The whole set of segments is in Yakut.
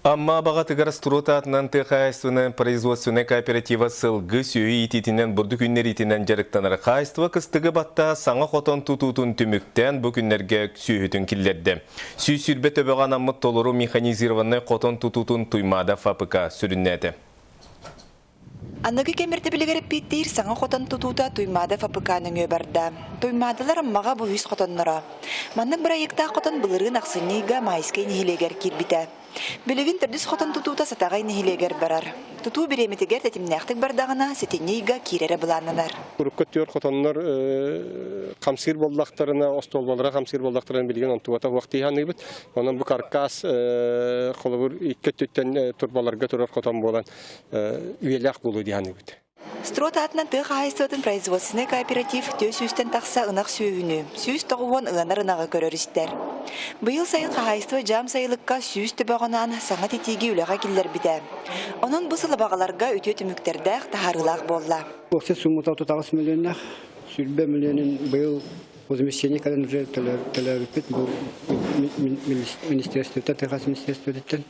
Амма Абаҕатыгар Строд аатынан тыа хаһаайыстыбанан производственнай кооператива сылгы, сүөһү иитиитинэн, бурдук үүннэриитинэн дьарыктанар. Хаһаайыстыба кыстыгы баттаһа саҥа хотон тутуутун түмүктээн бу күннэргэ сүөһүтүн киллэрдэ. 120 төбөҕө анаммыт толору механизированнай хотон тутуутун Туймаада ФАПК сүрүннээтэ. Аныгы кэм ирдэбилигэр эппиэттиир саҥа хотон тутуута Туймаада ФАПК нөҥүө барда. Туймаадалар Аммаҕа бу үс хотонноро. Маннык бырайыактаах хотон былырыын ахсынньы ыйга Майскай нэһилиэгэр киирбитэ. Билигин төрдүс хотон тутуута Сатаҕай нэһилиэгэр барар. Тутуу бириэмэтигэр тэтимнээхтик бардаҕына, сэтинньи ыйга киирэрэ былааннанар. Урукку түөр хотоннор хамсыыр буоллахтарына, остуолбалара хамсыыр буоллахтарына билигин онтубата суох дии саныыбыт. Онон бу каркас холобур икки өттүттэн турбаларга турар хотон буолан үйэлээх буолуо дии саныыбыт. Строд аатынан тыа хаһаайыстыбатын производственнай кооператив 400-тэн тахса ынах сүөһүнү, 190 ыанар ынаҕы көрөр-истэр. Быйыл сайын хаһаайыстыба дьаам сайылыкка 100 төбөҕүнаан саҥа титииги үлэҕэ киллэрбитэ. Онон бу сыл абаҕаларга үтүө түмүктэрдээх, таһаарыылаах буолла. Общая суммата 38 миллионнаах, 120 миллионун быйыл возмещение кэлэн уже төлөөбүппүт бу министерствоттан, тыа министерствотыттан.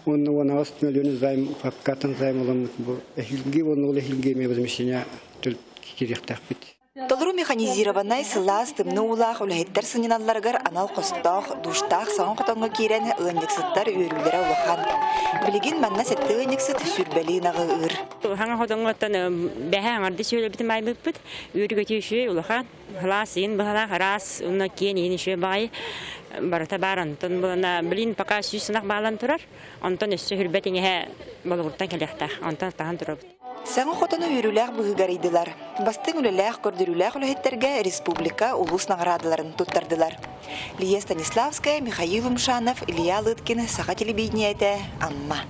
Уонна 18 миллион займ фабрикаттан займ ыламмыт бу эһилги уонна ол эһилги эмиэ возмещение киириэхтээхпит. Толору механизированнай сылаас тымныы уулаах үлэһиттэр сынньаналларыгар анал хостоох, душтаах саҥа хотоҥҥо киирэн ыанньыксыттар үөрүүлэрэ улахан. Билигин манна сэттэ ыанньыксыт сүүрбэлии ынаҕы ыыр. Хаҥа хотоҥҥоттон бэһэ аҥарды сүөлэбитин баайбыппыт. Үөрүгөтүү үчүгэй улахан. Халаас иин быһалаах араас уонна киэн иин үчүгэй баҕайы барыта баар онтон булана блин пока 100 ынах баалан турар онтон өссө хүрбэт иҥэһэ болугуртан кэлиэхтээх онтон таһан турабыт. Саҥа хотону үөрүүлээх быһыыга арыйдылар. Бастыҥ үлэлээх, көрдөрүүлээх үлэһиттэргэ республика, улуус наҕараадаларын туттардылар. Лия Станиславская, Михаил Умшанов, Илья Лыткин, Саха телевидениетэ, Амма.